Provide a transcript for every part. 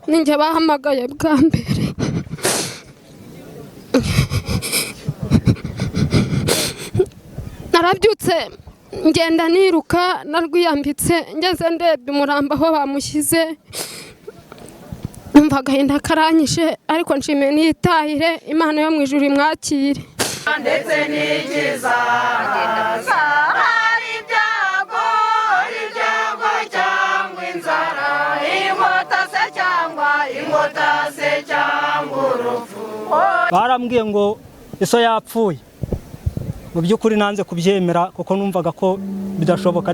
Ninjye bahamagaye bwa mbere. Narabyutse ngenda niruka narwiyambitse, ngeze ndebye umurambo aho bamushyize, numva agahinda karanyishe, ariko nshimiye niyitahire, Imana yo mu ijuru imwakire. Ndetse n'ikizaza hari ibyago, ibyago cyangwa inzara, inkota se cyangwa inkota se cyangwa urupfu. Barambwiye ngo iso yapfuye. Mu by'ukuri nanze kubyemera kuko numvaga ko bidashoboka.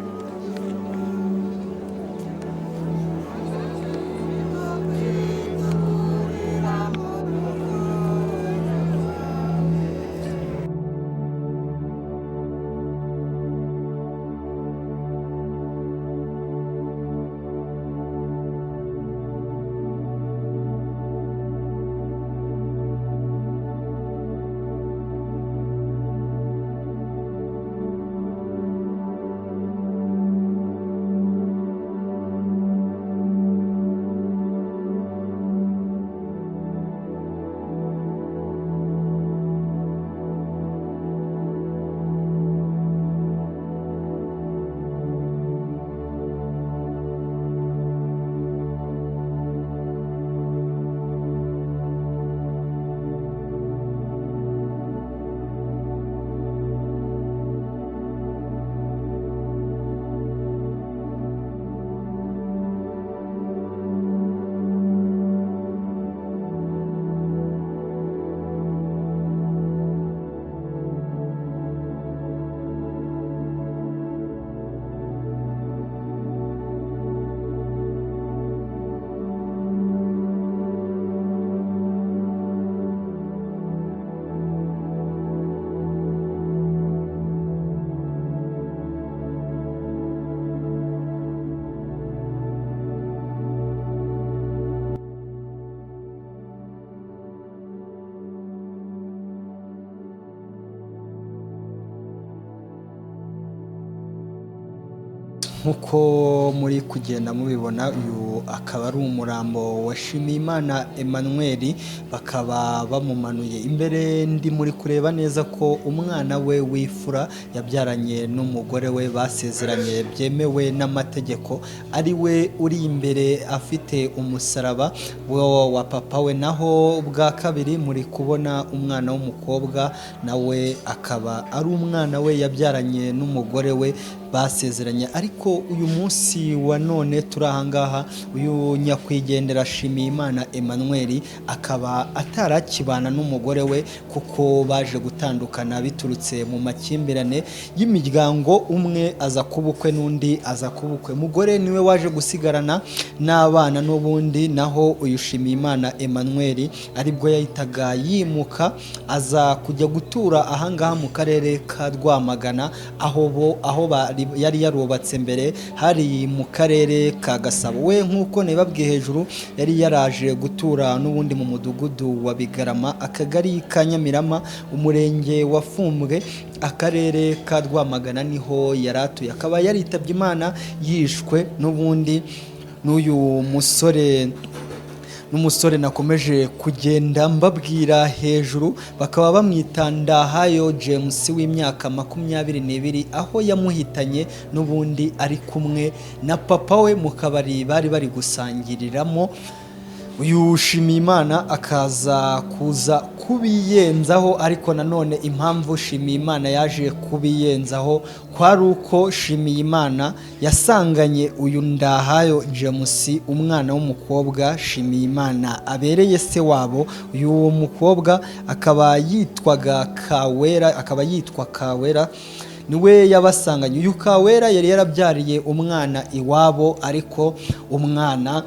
Nk'uko muri kugenda mubibona, uyu akaba ari umurambo wa Nshimiyimana Emmanuel, bakaba bamumanuye imbere. Ndi muri kureba neza ko umwana we w'imfura yabyaranye n'umugore we basezeranye byemewe n'amategeko, ari we uri imbere afite umusaraba wa papa we. Naho bwa kabiri muri kubona umwana w'umukobwa, nawe akaba ari umwana we yabyaranye n'umugore we basezeranye. Ariko uyu munsi wa none turi ahangaha, uyu nyakwigendera Nshimiyimana Emmanuel akaba atarakibana n'umugore we, kuko baje gutandukana biturutse mu makimbirane y'imiryango. Umwe aza kuba ukwe n'undi aza kuba ukwe. Umugore niwe waje gusigarana n'abana n'ubundi, naho uyu Nshimiyimana Emmanuel aribwo yahitaga yimuka aza kujya gutura ahangaha mu karere ka Rwamagana, aho bo aho yari yarubatse mbere hari mu karere ka Gasabo. We nk'uko nabibabwiye hejuru, yari yaraje gutura n'ubundi mu mudugudu wa Bigarama, akagari ka Nyamirama, umurenge wa Fumbwe, akarere ka Rwamagana, niho yari atuye. Akaba yaritabye Imana yishwe n'ubundi n'uyu musore, n'umusore nakomeje kugenda mbabwira hejuru, bakaba bamwita Ndahayo James w'imyaka 22, aho yamuhitanye n'ubundi ari kumwe na papa we mu kabari bari bari gusangiriramo. Uyu Nshimiyimana akaza kuza kubiyenzaho, ariko nanone impamvu Nshimiyimana yaje kubiyenzaho kwari uko Nshimiyimana yasanganye uyu Ndahayo James umwana w'umukobwa Nshimiyimana abereye se wabo. Uyu mukobwa akaba yitwaga Kawera, akaba yitwa Kawera, niwe yabasanganye. Uyu Kawera yari yarabyariye umwana iwabo, ariko umwana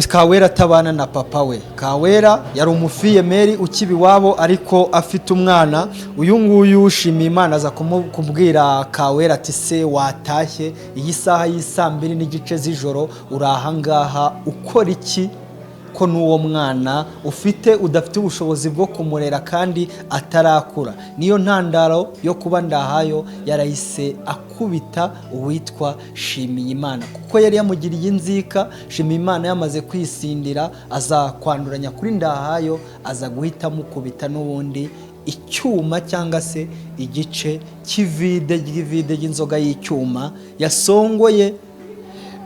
Kawera atabana na papa we. Kawera yari umufiyemeri ukiba iwabo, ariko afite umwana. Uyu nguyu Nshimiyimana aza kubwira Kawera ati se watashye iyi saha y'isaa 2:30 z'ijoro, uri ahangaha ukora iki? ko n'uwo mwana ufite udafite ubushobozi bwo kumurera kandi atarakura. Niyo ntandaro yo kuba Ndahayo yarahise akubita uwitwa Shimiyimana, kuko yari yamugiriye inzika. Shimiyimana yamaze kwisindira aza kwanduranya kuri Ndahayo, aza guhita amukubita n'ubundi icyuma cyangwa se igice cy'ivide ry'ivide ry'inzoga y'icyuma yasongoye,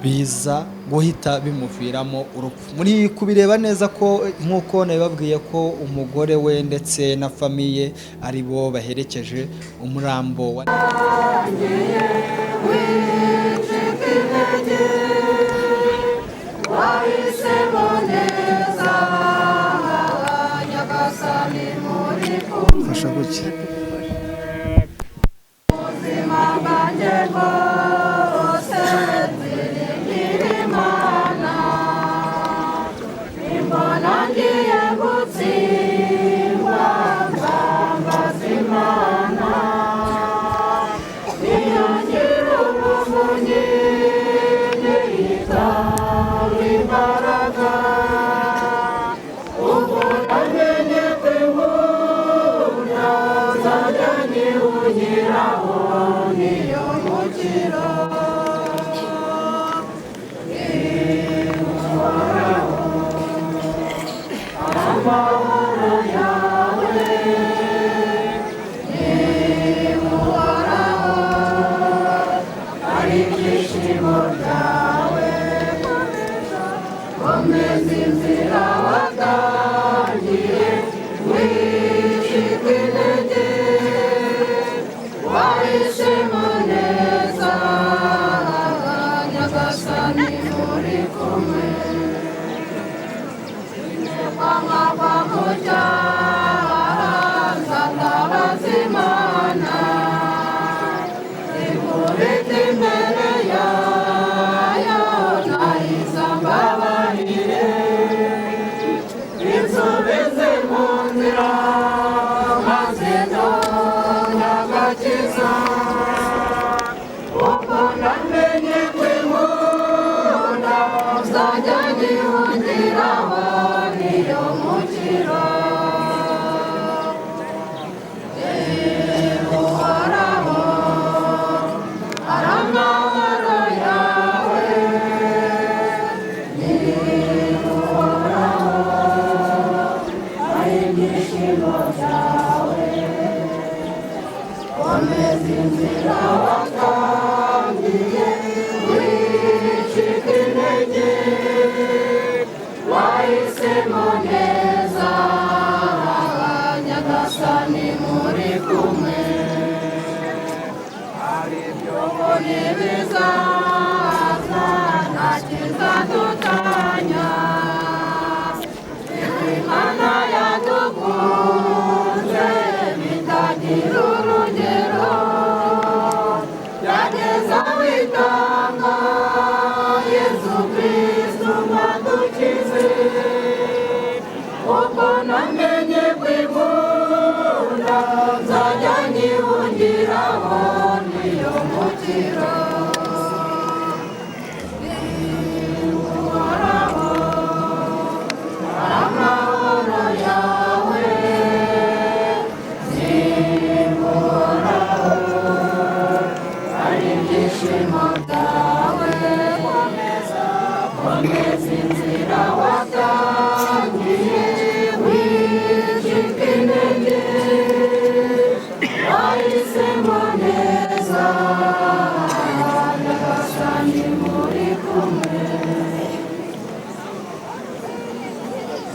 biza guhita bimuviramo urupfu. Muri kubireba neza ko nk'uko nabibabwiye ko umugore we ndetse na famiye ari bo baherekeje umurambo wa Fasha gutya.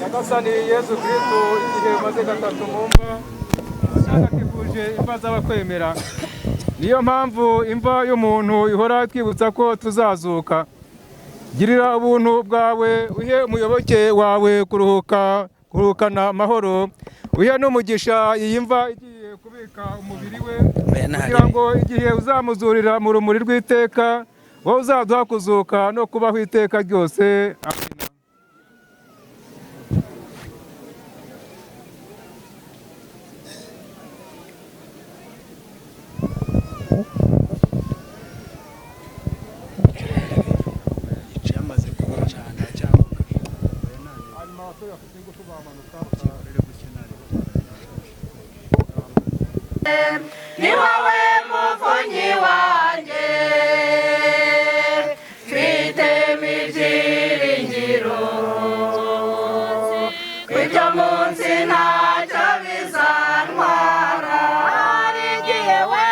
Nyagasani Yesu Kristo, igihe umaze gatatu mu mva utagatifuje imva z'abakwemera. Niyo mpamvu imva y'umuntu ihora twibutsa ko tuzazuka. Girira ubuntu bwawe uhe umuyoboke wawe kuruhukana amahoro, uhe n'umugisha iyi mva igiye kubika umubiri we, kugira ngo igihe uzamuzurira mu rumuri rw'iteka wowe uzaduha kuzuka no kubaho iteka ryose. Amina. Abasore bafite ingufu bamanuka. Ni wowe muvunyi wanjye, mfite ibyiringiro ibyo munsi ntacyo bizantwara. Hari igihe we,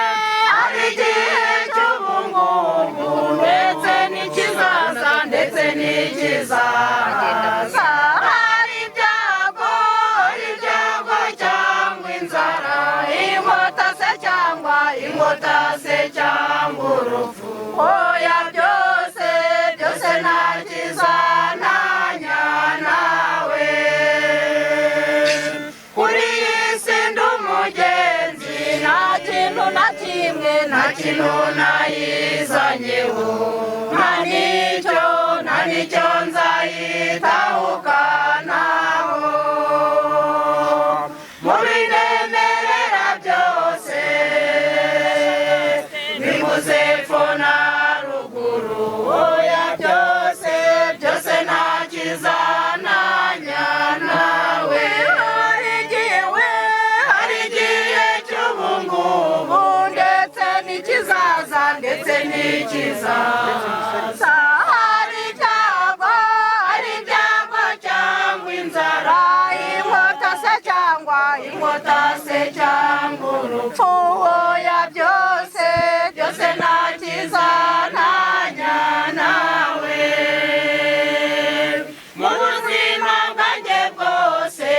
hari igihe cy'ubungubu, ndetse n'ikizaza, ndetse n'ikizaza. Hari ibyago, hari ibyago cyangwa inzara, inkota se cyangwa inkota se cyangwa urupfu, oya byose byose nta kizantanya nawe. Kuri iyi si ndi umugenzi, nta kintu na kimwe, nta kintu nayizanyeho, nta n'icyo, nta n'icyo nzayitahukanaho. Mu binemerera byose bivuze epfo na ruguru, oya byose byose nta kizantanya nawe. Hari igihe we, hari igihe cy'ubungubu, ndetse n'ikizaza, ndetse n'ikizaza. Hari ibyago, hari ibyago cyangwa inzara, inkota se cyangwa inkota se cyangwa urupfu, oya byose byose nta kizantanya nawe. Mu buzima bwanjye bwose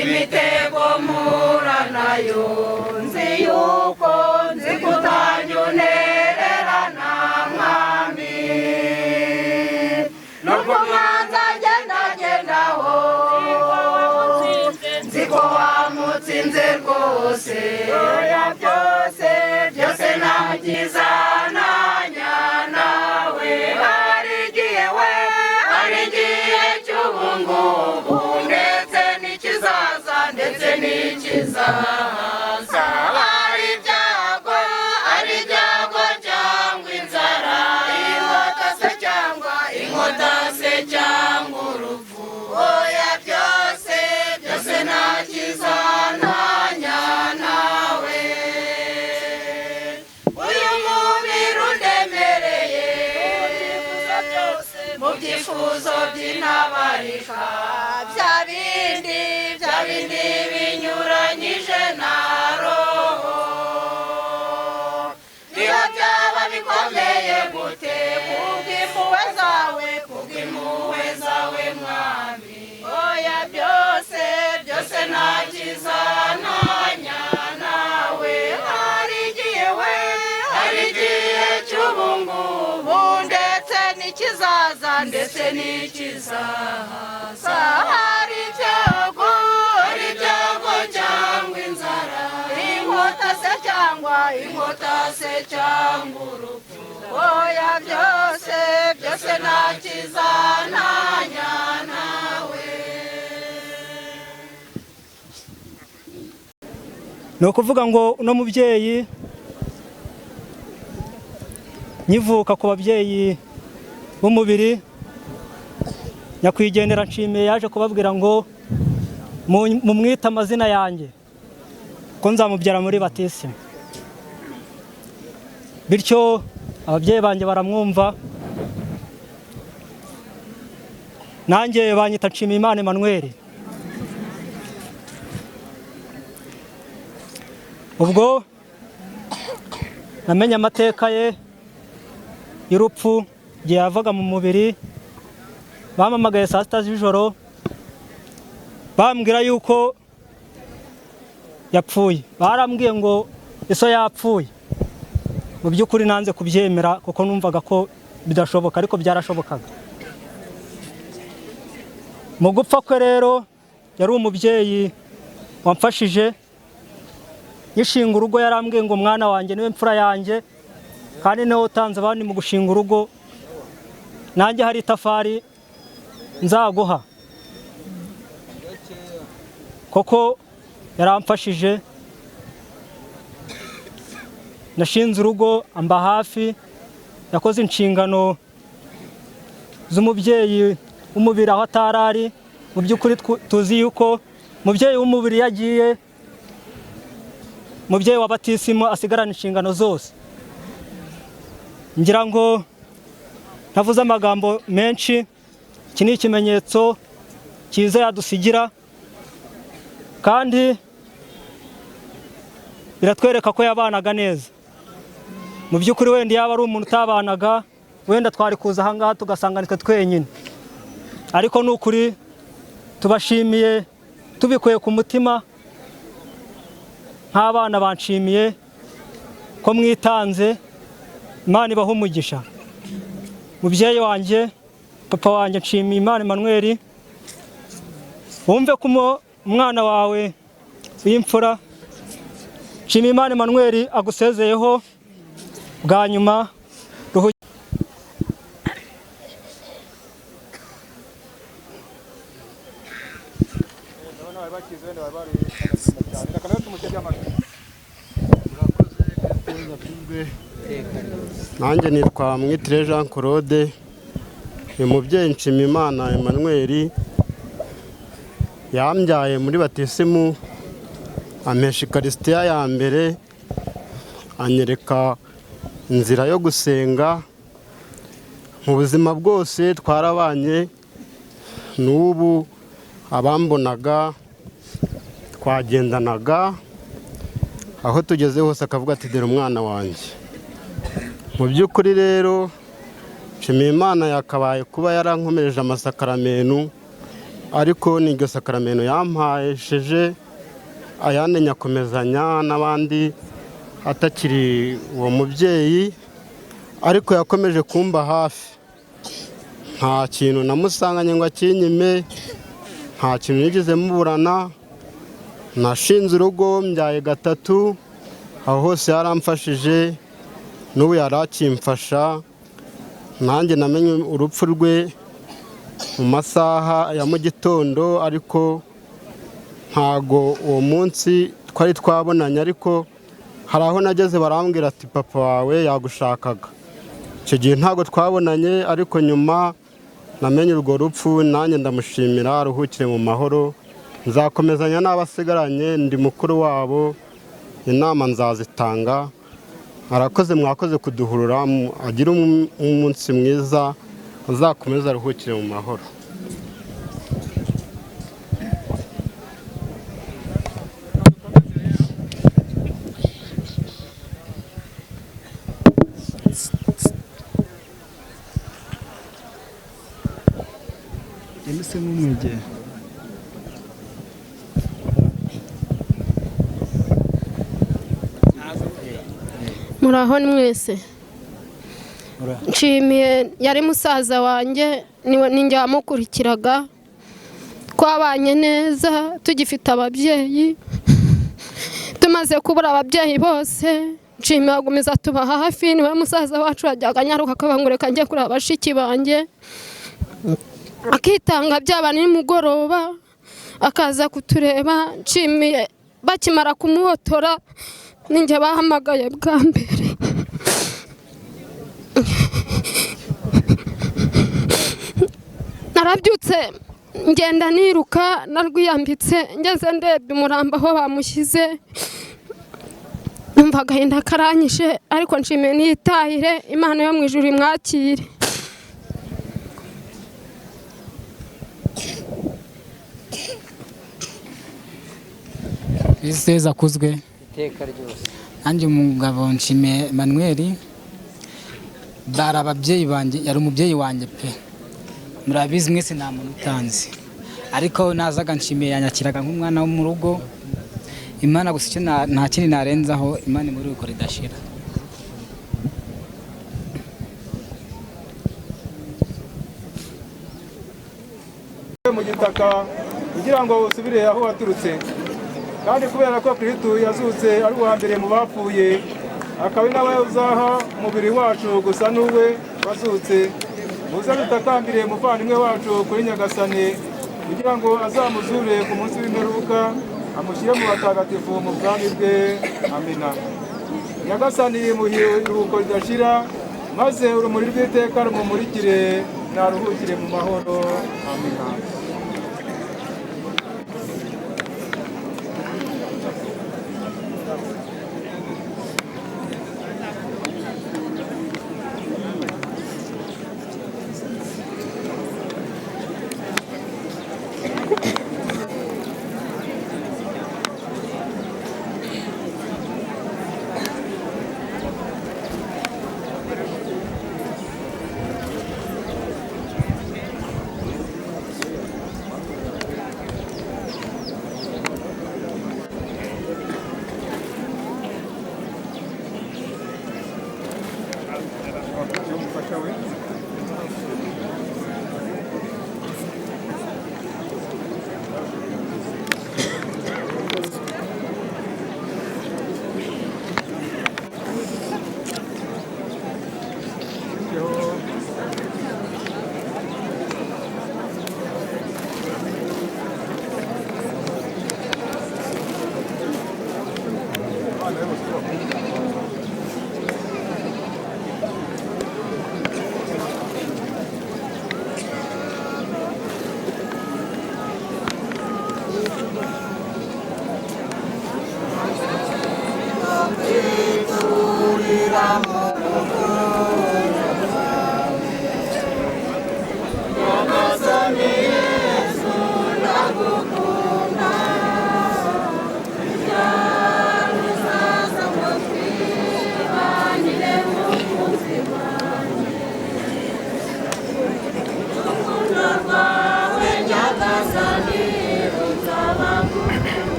imitego mpura nayo, nzi yuko nzi kutanyunererana mwami. Nubwo umwanzi agendagendaho, nzi ko wamutsinze rwose. Oya byose byose nta kizantanya nawe. Hari igihe we, hari igihe cy'ubungubu, ndetse n'ikizaza, ndetse n'ikizaza. Hari ibyago, hari ibyago cyangwa inzara, inkota se cyangwa inkota se cyangwa urupfu, oya byose byose nta kizantanya nawe. Uyu mubiri undemereye mu byifuzo by'intabarika, bya bindi bya bindi binyuranyije na roho, niyo byaba bikomeye gute, kubw'impuhwe zawe, kubw'impuhwe zawe mwami, oya byose byose nta kizantanya nawe. Hari igihe we, hari igihe cy'ubungubu, ndetse n'ikizaza, ndetse n'ikizaza. Hari ibyago, hari ibyago cyangwa inzara, inkota se cyangwa inkota se cyangwa urupfu, oya byose byose nta kizantanya nawe. Ni ukuvuga ngo uno mubyeyi nyivuka ku babyeyi b'umubiri, nyakwigendera Nshimiye yaje kubabwira ngo mumwite amazina yanjye ko nzamubyara muri batisimu. Bityo ababyeyi banjye baramwumva, nanjye banyita Nshimiyimana Emmanuel. Ubwo namenye amateka ye y'urupfu igihe yavaga mu mubiri, bampamagaye saa 6 z'ijoro bambwira yuko yapfuye. Barambwiye ngo iso yapfuye. Mu by'ukuri nanze kubyemera kuko numvaga ko bidashoboka, ariko byarashobokaga. Mu gupfa kwe rero yari umubyeyi wamfashije nyishinga urugo. Yarambwiye ngo mwana wanjye niwe mfura yanjye kandi niwe utanze abandi mu gushinga urugo, nanjye hari itafari nzaguha. Koko yaramfashije, nashinze urugo amba hafi, yakoze inshingano z'umubyeyi w'umubiri aho atarari. Mu by'ukuri tuzi yuko umubyeyi w'umubiri yagiye, umubyeyi wa batisimu asigarana inshingano zose. Ngira ngo ntavuze amagambo menshi, iki ni ikimenyetso cyiza yadusigira, kandi biratwereka ko yabanaga neza. Mu by'ukuri wenda yaba ari umuntu utabanaga, wenda twari kuza aha ngaha tugasanga nitwe twenyine, ariko ni ukuri tubashimiye tubikuye ku mutima nk'abana banshimiye ko mwitanze. Imana ibaha umugisha. Mubyeyi wanjye, papa wanjye, nshimiye Imana Emmanuel, wumve ko umwana wawe w'imfura nshimiye Imana Emmanuel agusezeyeho bwa nyuma. Nanjye nitwa Mwitire Jean Claude. Uyu mubyeyi Nshimiyimana Emmanuel yambyaye muri batisimu, ampesha ikarisitiya ya mbere, anyereka inzira yo gusenga. Mu buzima bwose twarabanye, n'ubu abambonaga twagendanaga, aho tugeze hose akavuga ati dore umwana wanjye. Mu by'ukuri rero Nshimiyimana yakabaye kuba yarankomereje amasakaramentu, ariko n'iryo sakaramento yampesheje ayandi nyakomezanya n'abandi atakiri uwo mubyeyi, ariko yakomeje kumba hafi. Nta kintu namusanganye ngo akinyime, nta kintu nigeze muburana. Nashinze urugo, mbyaye gatatu, aho hose yaramfashije, n'ubu yarakimfasha. Nanjye namenye urupfu rwe mu masaha ya mu gitondo, ariko ntago uwo munsi twari twabonanye, ariko hari aho nageze barambwira ati papa wawe yagushakaga. Icyo gihe ntago twabonanye, ariko nyuma namenye urwo rupfu, nanjye ndamushimira, aruhukire mu mahoro. Nzakomezanya n'abasigaranye, ndi mukuru wabo, inama nzazitanga. Arakoze, mwakoze kuduhurura, agira umunsi mwiza, azakomeza aruhukire mu mahoro. Muraho mwese. Nshimiye yari musaza wanjye, ninjye wamukurikiraga, twabanye neza tugifite ababyeyi, tumaze kubura ababyeyi bose nshimiye agumiza tuba hafi. Niwe musaza wacu wajyaga anyaruka akabangureka njye kureba bashiki banjye, akitanga byaba nimugoroba akaza kutureba. Nshimiye bakimara kumuhotora ninjye bahamagaye bwa mbere. Narabyutse ngenda niruka narwiyambitse, ngeze ndebye umurambo aho bamushyize, numva agahinda karanyishe, ariko nshimiye niyitahire, Imana yo mu ijuru imwakire. Kristo akuzwe iteka ryose. Nanjye umugabo Nshimiye Emmanuel, bari ababyeyi banjye, yari umubyeyi wanjye pe. Murabizi mwese nta muntu utanzi, ariko nazaga Nshimiye yanyakiraga nk'umwana wo mu rugo. Imana gusa icyo nta kindi narenzaho, Imana muri uko ridashira. Mu gitaka kugira ngo usubire aho waturutse, kandi kubera ko Kristo yazutse ari uwa mbere mu bapfuye, akaba nawe uzaha umubiri wacu gusa n'uwe wazutse, muze dutakambire umuvandimwe wacu kuri Nyagasani kugira ngo azamuzure ku munsi w'imperuka, amushyire mu batagatifu mu bwami bwe. Amina. Nyagasani muhe iruhuko ridashira, maze urumuri rw'iteka rumumurikire. Naruhukire mu mahoro. Amina.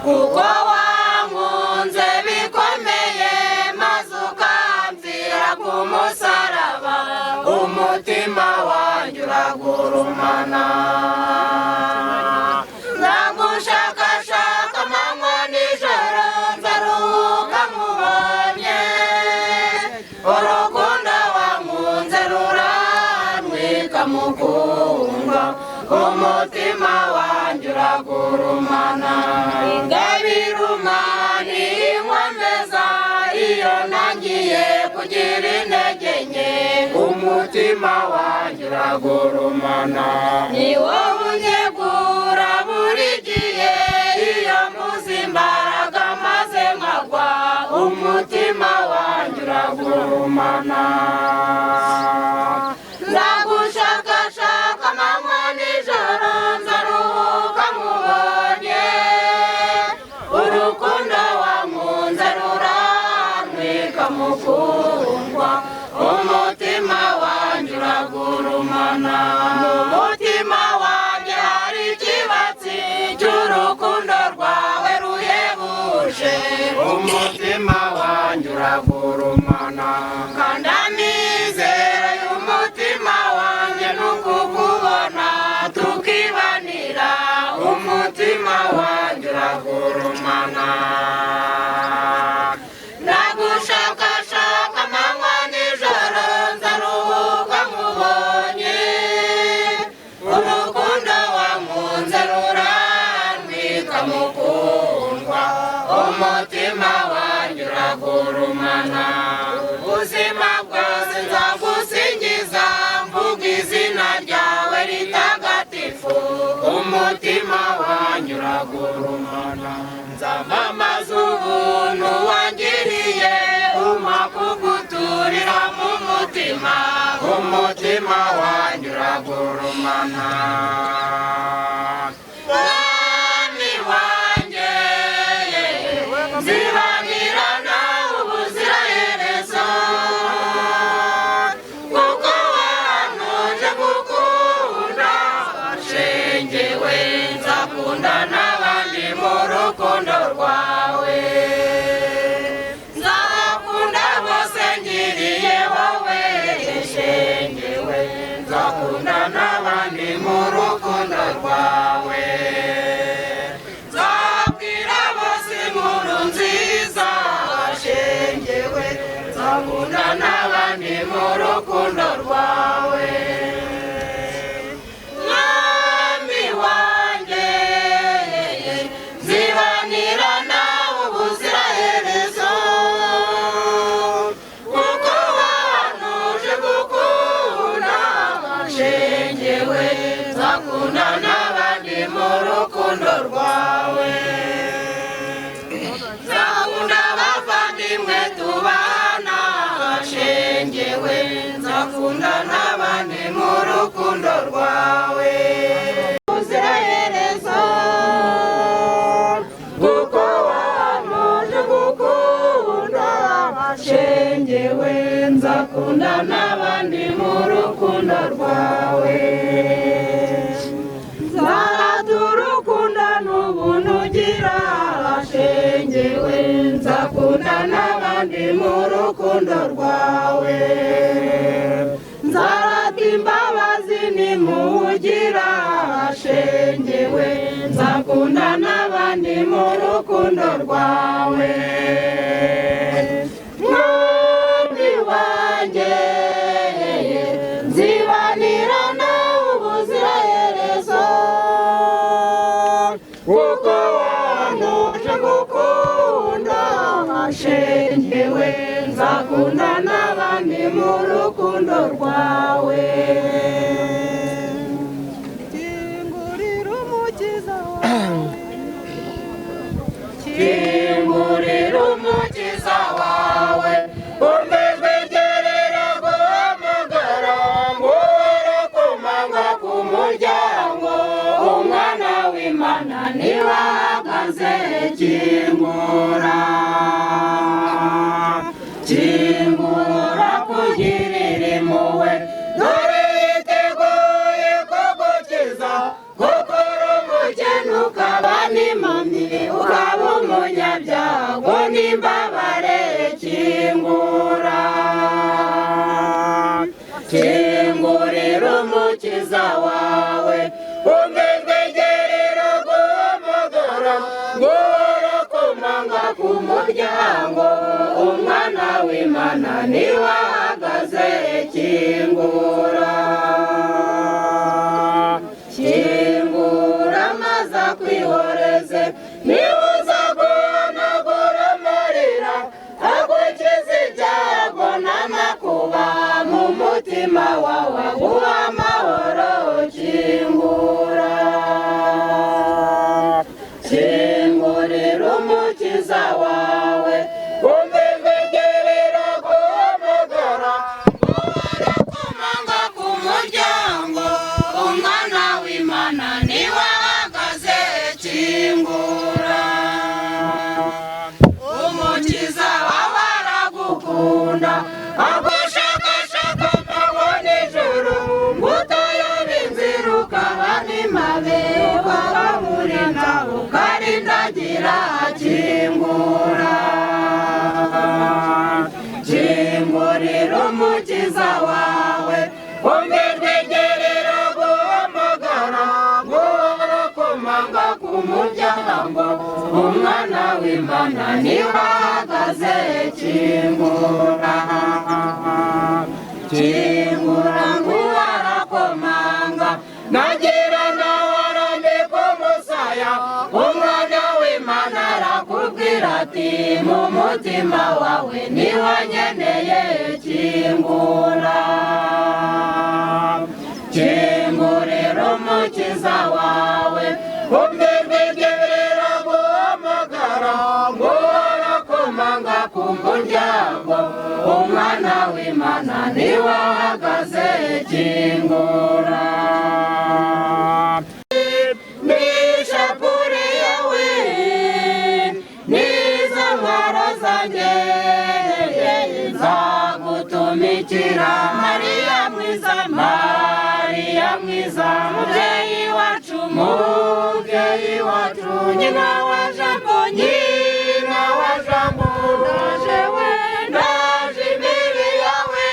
Kuko wankunze bikomeye maze ukamvira ku musaraba, umutima wanjye uragurumana. Ndagushakashaka amanywa nijoro nzaruhuka nkubonye, urukundo wankunze rurantwika mukundwa, umutima wanjye uragurumana. Ingabirumani inkomeza iyo ntangiye kugira intege nke, umutima wanjye uragurumana. Ni wowe unyegura buri gihe iyo mbuze imbaraga maze nkagwa, umutima wanjye uragurumana. Ndagushakashaka amanywa nijoro nzaruhuka nkubonye, urukundo wankunze rurantwika mukundwa, umutima wanjye uragurumana. Mu mutima wanjye hari ikibatsi cy'urukundo rwawe. utuje, umutima wanjye uragurumana. Kandi amizero y'umutima wanjye ni ukukubona tukibanira, umutima wanjye uragurumana. Nagushakashaka amanywa nijoro, nzaruhuka nkubonye, urukundo wankunze rurantwika mukundwa, umutima wanjye uragurumana. Ubuzima bwose nzagusingiza, mvuga izina ryawe ritagatifu, umutima wanjye uragurumana. Nzamamaza ubuntu wangiriye, umpa kuguturira mu mutima, umutima wanjye uragurumana. Mwami wanjye nzibanira nawe ubuziraherezo, kuko wantuje gukunda, shengewe nzakunda n'abandi mu rukundo rwawe. Nzakunda bose ngiriye wowe, shengewe nzakunda n'abandi mu rukundo rwawe. Nzabwira bose inkuru nziza, shengewe nzakunda n'abandi mu rukundo rwawe. Mwami wanjye nzibanira nawe ubuziraherezo, kuko wantuje gukunda, shengewe nzakunda n'abandi mu rukundo rwawe. Nzakunda abavandimwe tubana, shengewe nzakunda n'abandi mu rukundo rwawe. Ubuziraherezo, kuko wantuje gukunda, shengewe nzakunda n'abandi mu rukundo rwawe. Nzarata urukundo n'ubuntu ugira, shengewe nzakunda n'abandi mu rukundo rwawe. Nzarata imbabazi nimugira, shengewe nzakunda n'abandi mu rukundo rwawe. Mwami wanjye nzibanira nawe ubuziraherezo, kuko wantuje gukunda, shengewe nzakunda n'abandi mu rukundo rwawe. Kingurira umukiza wawe, kingurira umukiza wawe, umva ijwi ryerera guhamagara, nguhora komanga ku muryango, umwana w'Imana niwe ahagaze, kingura, kingura kugirira impuhwe, dore yiteguye kugukiza, kuko uri umukene ukaba n'impamyi, ukaba umunyabyago n'imbabare, kingura, kingurira umukiza wawe, umva ijwi ryerera guhamagara, nguhora komanga ku muryango, umwana w'Imana niwe ahagaze, kingura, kingura maze akwihoreze, niwe uza guhanagura amarira, agukiza ibyago n'amakuba, mu mutima wawe aguha amahoro, kingura, kingurira umukiza wawe, umva ijwi ryerera guhamagara, nguhora komanga ku muryango, umwana w'Imana niwe ahagaze, kingura, umukiza wawe aragukunda, agushakashaka amanywa nijoro, ngo utayoba inzira ukaba n'impabe, ukaba uri nawe ukarindagira, kingura. w'Imana niwe ahagaze, kingura, kingura, nguwo arakomanga, nagira nawe arambika umusaya. Umwana w'Imana arakubwira ati mu mutima wawe niwe nkeneye, kingura, kingurira Umukiza wawe, umva ijwi riraguhamagara, nguwo arakomanga ku muryango. Umwana w'Imana niwe ahagaze, kingura. N'ishapure yawe n'izo ntwaro zanjye nzagutumikira. Mariya mwiza, Mariya mwiza, mubyeyi wacu, mubyeyi wacu, nyina wa Jambo, nyina wa Jambo, ndaje we, ndaje imbere yawe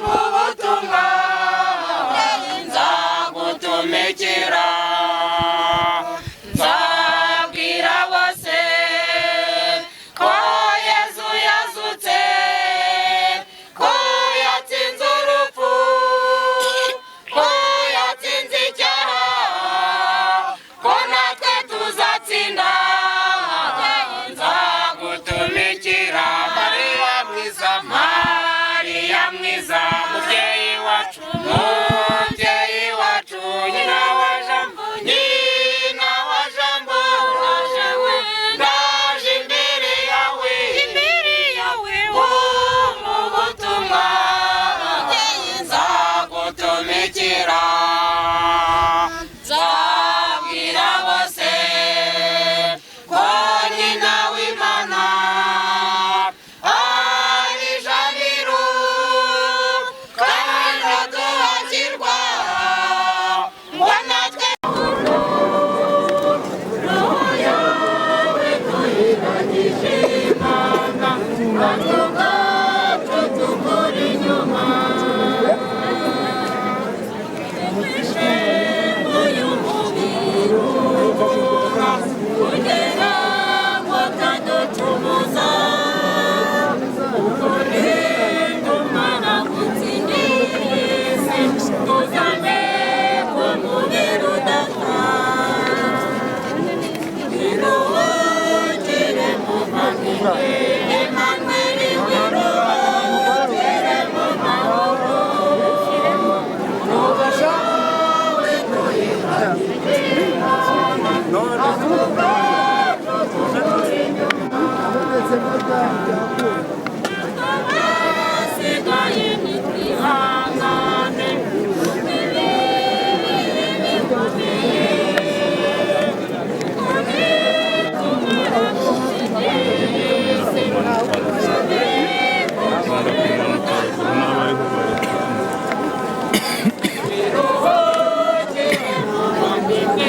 mu butumwa nzagutumikira. Nzabwira bose ko Yezu yazutse, ko yatsinze urupfu, ko yatsinze icyaha, ko natwe tuzatsinda. Nzagutumikira. Mariya mwiza, Mariya mwiza, mubyeyi wacu, mubyeyi wacu, nyina wa Jambo, nyina wa Jambo, ndaje we, ndaje imbere yawe, imbere yawe mu butumwa nzagutumikira. Nzabwira bose ko nyina w'Imana ari Jabiro, kandi aduhakirwa ngo natwe. Roho yawe tuyiragije Imana, natwe ubwacu tukuri inyuma. Uyu mubiri kugira ngo ataducumuza, nitumara gutsinda isi tuzane umubiri udapfa. Iruhukire muvandimwe Emmanuel, iruhukire mu mahoro. Roho yawe tuyiragije Imana, natwe ubwacu tukuri inyuma. Abasigaye nitwihangane, ibibi bikomeye, nitumara gutsinda isi tuzane umubiri udapfa. Iruhukire muvandimwe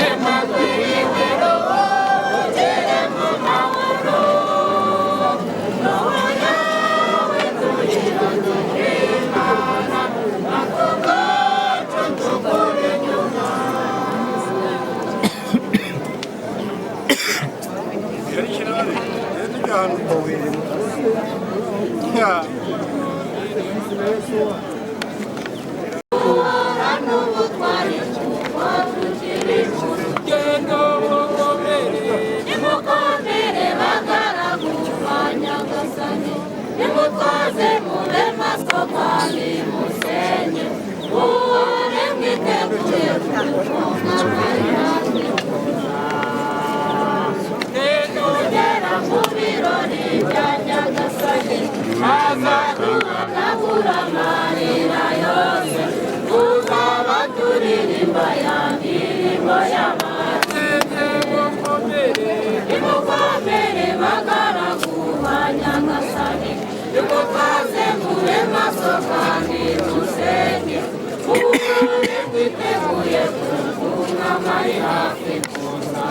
Emmanuel, iruhukire mu mahoro. Roho yawe tuyiragije Imana, natwe ubwacu tukuri inyuma. N'ubutwari kuko tukiri mu rugendo, nimukomere bagaragu ba Nyagasani, nimutwaze mube maso kandi musenye, muhore mwiteguye kuko ari hafi kuza. Nitugera mu birori bya Nyagasani, azaduhanagura amarira yose, tuzaba turirimba ya ndirimbo y'abantu. Nimukomere bagaragu ba Nyagasani, nimutwaze mube maso kandi musenge, muhore mwiteguye kuko Umwami ari hafi kuza.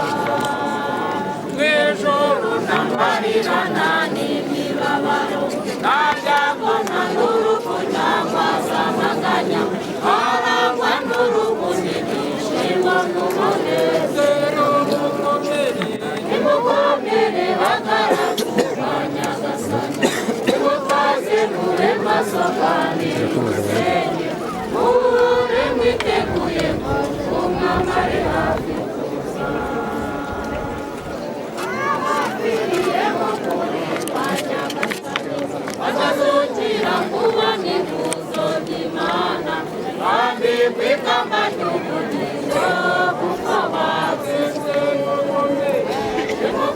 Mw'ijuru nta marira nta n'imibabaro, nta byago nta n'urupfu cyangwa se amaganya, harangwa n'urukundo, ibyishimo n'umunezero.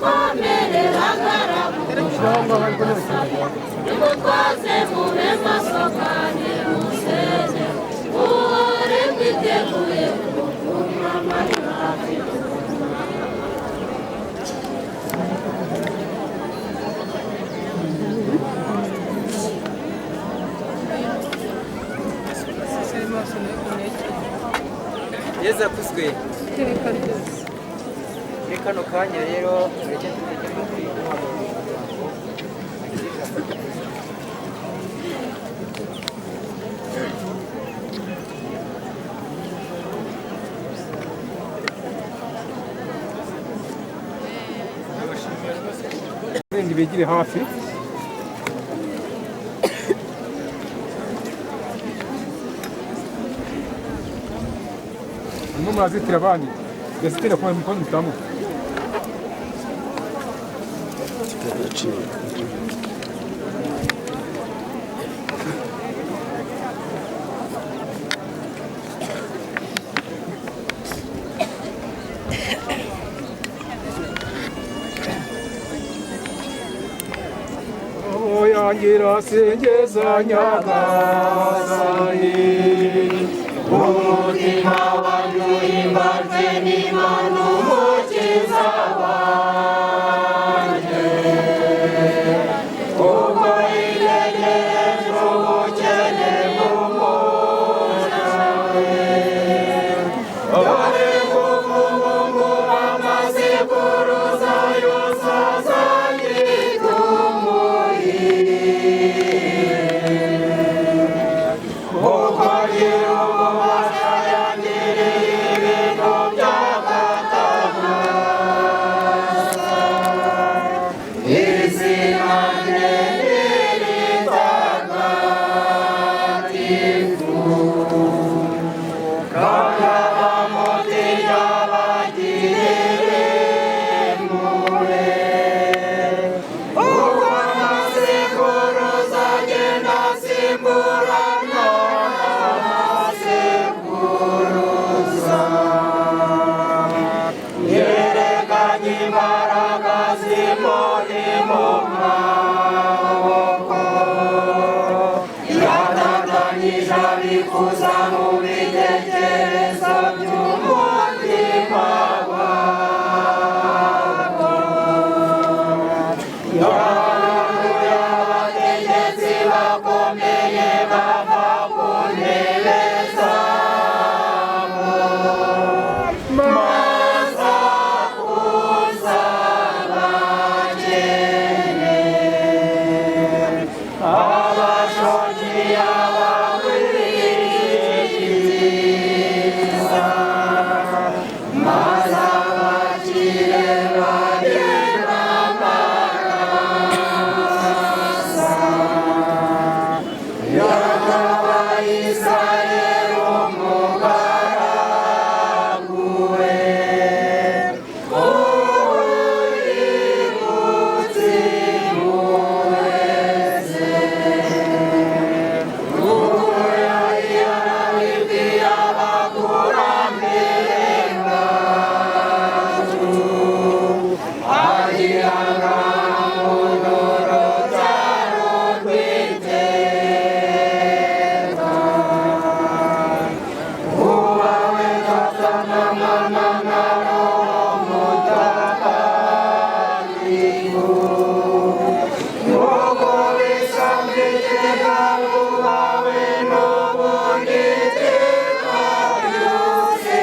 Nimukomere bagaragu, nimutwaze mube maso kandi musenge, muhore mwiteguye kuko Umwami ari hafi. Yezu akuzwe. Muri kano kanya rero mureke dutege amatwi uhagarariye umuryango agire ijambo. Bindi bigire hafi. Murimo murazitira abandi, yazitira ku mukono mutamuka. Yangira singeza Nyagasani, Umutima wanjye uhimbajwe n'Imana Umukiza wanjye, kuko yitegereje ubukene bw'umuja we. Dore kuva ubu ngubu amasekuruza yose azanyita umuhire, kuko Nyir'ububasha yangiriye ibintu by'agatangaza. Izina rye ni ritagatifu, kandi abamutinya bagirire impuhwe. Uko amasekuruza agenda asimburana n'amasekuruza, yerekanye imbaraga zimuri mu maboko, yatatanyije abikuza mu bitekerezo by'umutima wabo. Yahanuye abategetsi bakomeye bava ku ntebe zabo, maze akuza abakene, abashonji abagwiriza, maze abakire bagenda amarasa. Yatabaye Israheli umugaragu we, uributse impuhwe ze, kuko yari yarabibwiye abakurambere bacu, agira ngo urubyaro rw'iteka. Ubawe Data na Mwana na Roho Mutagatifu, nk'uko bisanzwe iteka bubawe n'ubu n'iteka ryose.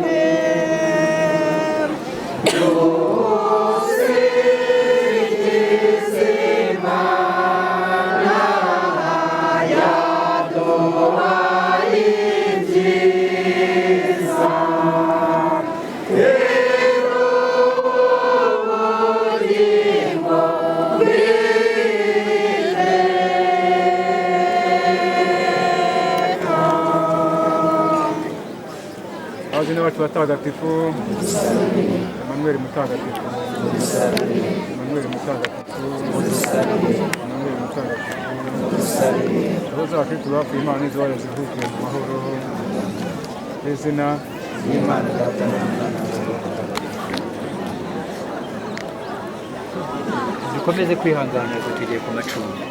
Amen. Dusingize Imana yaduhaye ibyiza, ubugingo bw'iteka. Abazina bacu batagatifu, Emmanuel Mutagatifu, Emmanuel Mutagatifu, Emmanuel Mutagatifu. Roho z'abakristu bapfuye Imana n'izuba zihugiye mu mahoro. Izina Imana Data na Mwana na Roho Mutagatifu. Dukomeze kwihangana, tugiye ku macumbi.